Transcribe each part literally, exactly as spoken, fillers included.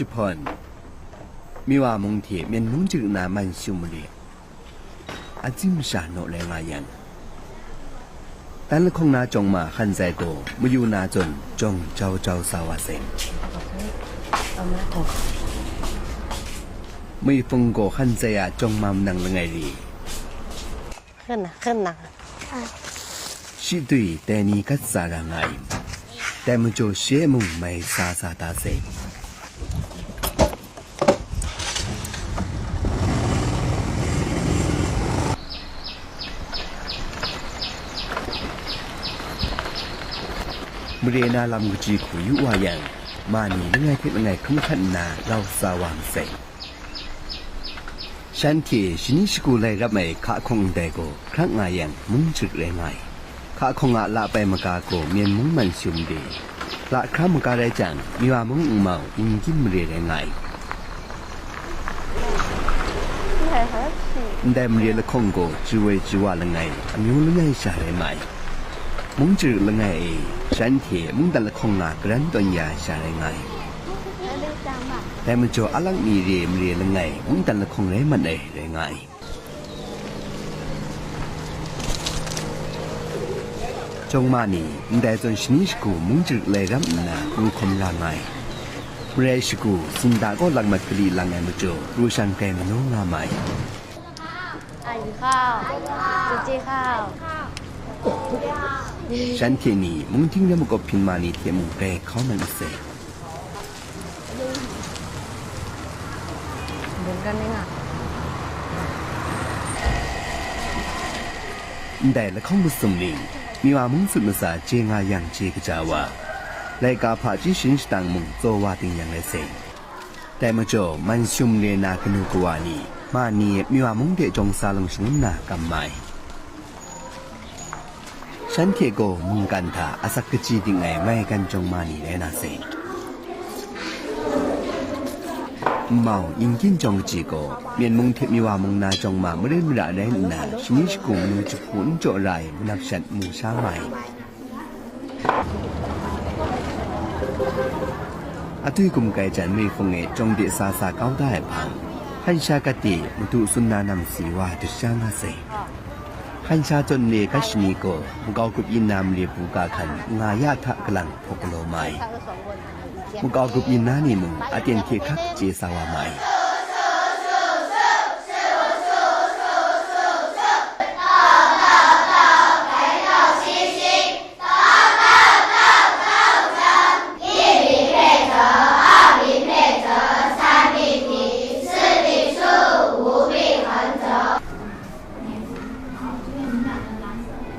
Jahpawn, Miwa mung hte Myen mung jarit na man shum mare, atsin masha naw rai nga yang, dan lahkawng na jawng ma hkanzai gaw mayu na zawn jawng jau jau sa wa sai. Mui hpung gaw hkanzai a jawng ma manang langai re. Hkan na, hkan na. Shi tui dai ni gat sa ra nga ai. Dai majaw shi e mung mai sa sa da sai. Mare na lam kaji hku yu wa yang, ma ni langai hte langai hkrum hkan nna rau sa wa masai. Shanhte shani shagu lai rap ai hka hkawng ndai gaw hkrak nga yang, mung jarit rai nga ai. Hka hkawng a la pai maga gaw Myen mung man shum re, la hkra maga rai jang, Miwa mung n mau Yingkin mare rai nga ai. Ndai mare lahkawng gaw chyu ai chyu wa langai, amyu langai sha rai ma ai. Mung jarit langai e, shanhte mungdan lahkawng nga karan tawn ya ai sha rai nga ai. Dai majaw, alak mi re mare langai mungdan lahkawng rai mat ai rai nga ai. Jawng ma ni, ndai zawn shani shagu mung jarit lai rap nna pru hkawm la nga ai. Marai shagu, sinda kaw lang mat kali lang ai majaw, pru shan kai manaw nga ma ai. Shanhte ni mung htingre makawp hpyin ma ni hte mung grai hkau mat masai. Ndai lahkawng masum ning, Miwa mung sut masa chye nga yang chye kaja wa, laika hpaji sharin shatang mung tsaw wa ting yang rai sai. Dai majaw, man shum re na kanu kawa ni, ma ni Miwa mung de jawng sa lung shangun na kam mai. Shanhte gaw mungkan hta asak kaji ding ai maigan jawng ma ni rai na sai. Nmau Yingkin jawng kaji gaw, Myen mung hte Miwa mung na jawng ma marin mara rai nna, shani shagu manu jahku n jaw ra ai manap shat mu sha ma ai. Atwi gum kai jan mui hpung e jawng de sa sa kau da ai hpang, hkan sha gat de madu tsun na nam si wa dut sha nga sai. Hkan sha zawn le gat shani gaw makau grup yin na mare bu ga hkan nga ya hta kalang hpaw galaw ma ai. Makau grup yin na ni mung aten hte hkrak chye sa wa ma ai.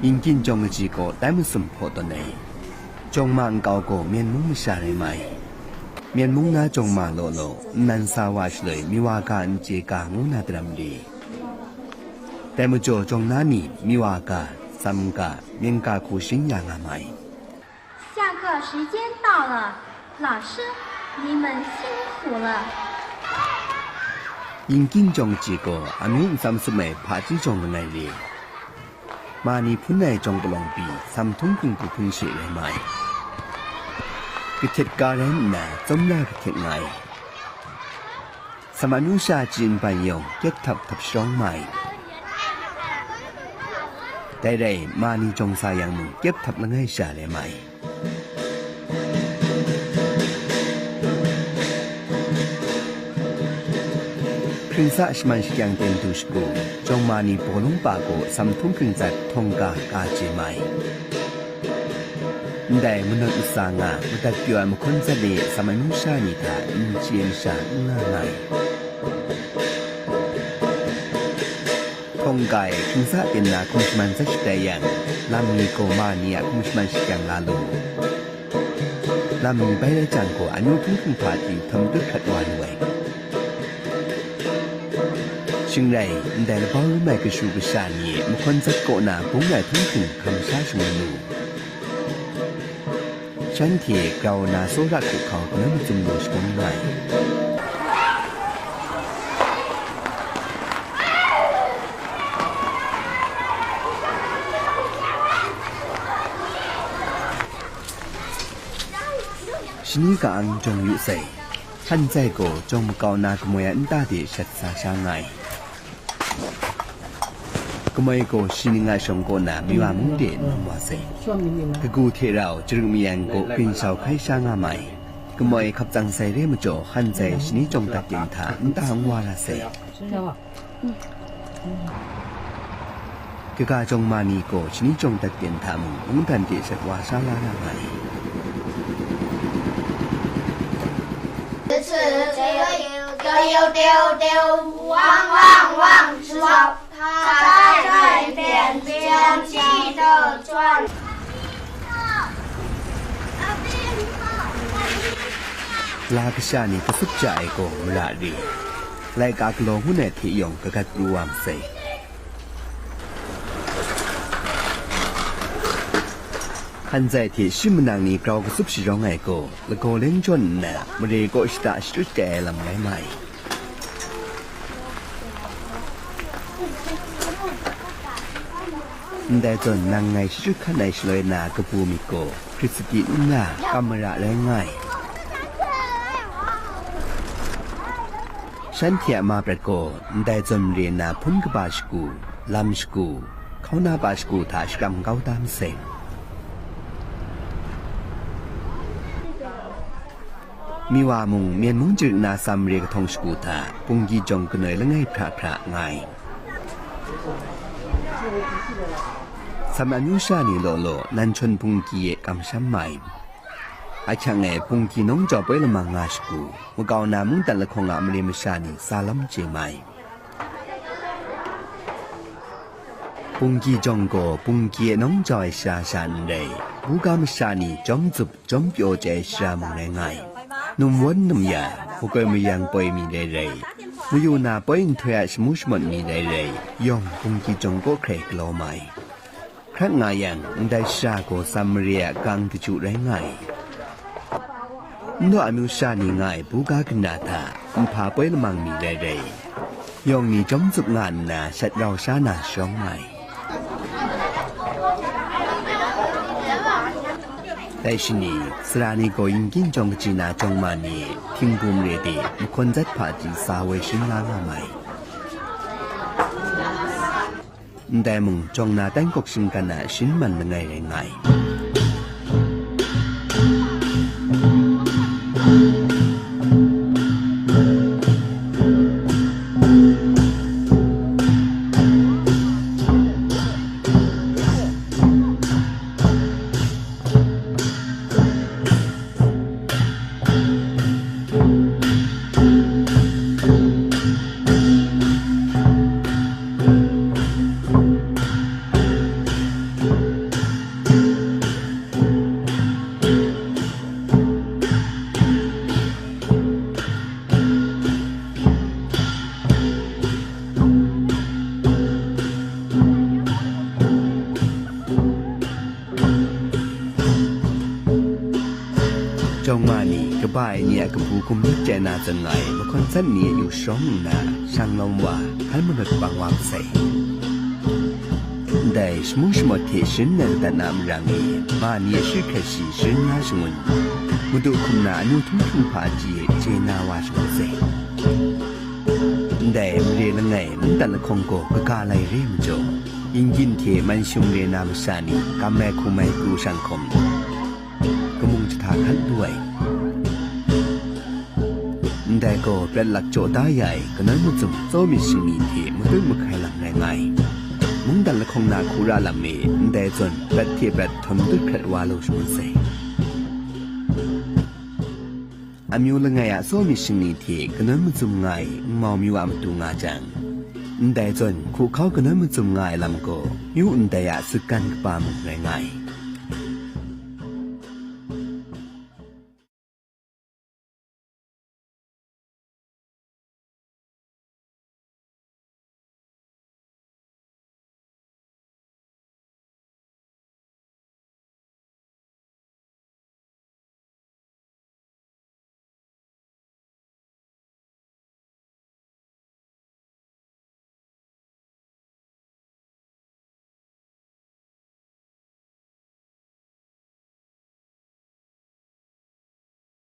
Yingkin jawng kaji gaw tai masum hpaw tawn ai. Jawng ma nkau gaw Myen mung masha rai mai. Myen mung na jawng ma law law, nnan sa wa shaloi Miwa ga n chye ga ngu na daram re. Dai majaw jawng na ni Miwa ga, Tsam ga, Myen ga hku sharin ya nga mai. 下课时间到了，老师，你们辛苦了。Yingkin jawng chye gaw amyu nsam sum ai hpaji jawng langai re. Ma ni hpun ai jawng palawng pyi, sam htung hkunggu hpun she rai mai. Kahtet ga rai nna, tsawmra kahtet nga ai. Sam amyu sha chyin ban yawng, kyep htap htap sharawng mai. Dai rai, ma ni jawng sa yang mung, kyep htap langai sha rai mai. Hkringsa shaman shakyang ten du shagu, jawng ma ni bawlung pa gaw sam htung hkringzat htawng ga ka chye mai. Ndai manawt masa nga, madat pyaw ai mahkawn zat e sam ai masha ni hta n chye masha n nga nga ai. Htawng ga e hkringsa ten na hkum shaman zat shatai yang, lam mi gaw ma ni a hkum shaman shakyang la lu. Lam mi bai rai jang gaw, anu hpung hpung hpa di htam dut hkrat wa lu ai. Shing rai, ndai labau rum ai kashu kasha ni e mahkawn zat kaw na bung ai hpung hpung hkam sha shangun lu. Shanhte grau na tsawra hku hkau galoi machyum lu shangun nga ai. Shani ka-ang jawng yu sai. Han Zai gaw jawng makau na kamoi a nta de shat sa sha nga ai. Kamoi gaw shi ning a shawng kaw na Miwa mung de n rum wa sai. Kagu hte rau Jaring Mayan gaw grin shau hkai sha nga ma ai. Kamoi hkap tsang sai re majaw, Han Zai shani jawng dat ting hta nta n wa ra sai. Kaga jawng ma ni gaw shani jawng dat ting hta mung mungdan de shat wa sha la na nga ai. 这次这个有个有丢丢，汪汪汪，直跑，他在这里边边记得转。 La kasha ni katsup ja ai gaw mara re. Laika galaw ngun ai hte yawng kagat pru wa masai. Han Zai hte shi manang ni grau katsup sharawng ai gaw, lagaw leng jawn nna, mare kaw shata shachyut kya ai lam rai mai. Ndai zawn nang ngai shachyut hkan ai shaloi na kabu myit gaw, hkrit sadi nna kam mara rai nga ai. Shanhte a ma prat gaw, ndai zawn mare na hpun kaba shagu, lam shagu, hkauna ba shagu hta shakram kau da maseng. Miwa mung, Myen mung jarik na Sam mare kahtawng shagu hta, Punggi jawng kanoi langai hpra hpra nga ai. Sam amyu sha ni law law, nan hkawn Punggi e kamsham mai. Ahkyang e Punggi nawng jau poi lamang nga shagu, makau na mungdan lahkawng a mare masha ni tsa lam chye mai. Punggi jawng gaw Punggi e nawng jau ai sara sha n rai, buga masha ni jawm zup jawm pyaw chye ai sara mung rai nga ai. Num wan num ya, makoi mayang poi mi rai rai, mayu na poi nhtoi a shamu shamawt mi rai rai, yawng Punggi jawng kaw hkrai galaw mai. Hkrat nga yang, ndai sara gaw Sam mare a gang daju rai nga ai. Nnaw amyu sha ni nga ai buga kanda hta, nhpa poi lamang mi rai rai, yawng ni jawm zup nga nna shat rau sha na sharawng mai. Dai shani, sara ni gaw yinggying jawng kaji na jawng ma ni, htingbu mare de, mahkawn zat hpaji sa woi shin la nga mai. Ndai mung, jawng na tainkawk shinggan a shin man langai rai nga ai. Jawng ma ni, kaba ai ni a kabu gumlit chye na zawn nga ai, mahkawn zat ni a yu sharawng nna, shang lawm wa, hkan manawt bang wa masai. Ndai shamu shamawt hte sharin ai ladat na marang e, ma ni a shari hkrai shi sharin ya shangun, madu hkum na amyu htum hkring hpa ji e chye na wa shangun sai. Ndai mare langai mungdan lahkawng gaw kaga lai re majaw, yinggying hte man shum re na masha ni kam ai hkum ai pru shang hkawm, kamung jahta hkan lu ai. Ndai gaw prat lak jaw da ya ai kanawn mazum tsawmyit shingni hte matut mahkai lam rai nga ai. Mungdan lahkawng na hkura lam e ndai zawn prat hte prat htawn dut hkrat wa lu shangun sai. Amyu langai a tsawmyit shingni hte kanawn mazum nga ai n mau myu a matu nga jang, ndai zawn hku hkau kanawn mazum nga ai lam gaw, myu ndai a sutgan kaba mung rai nga ai.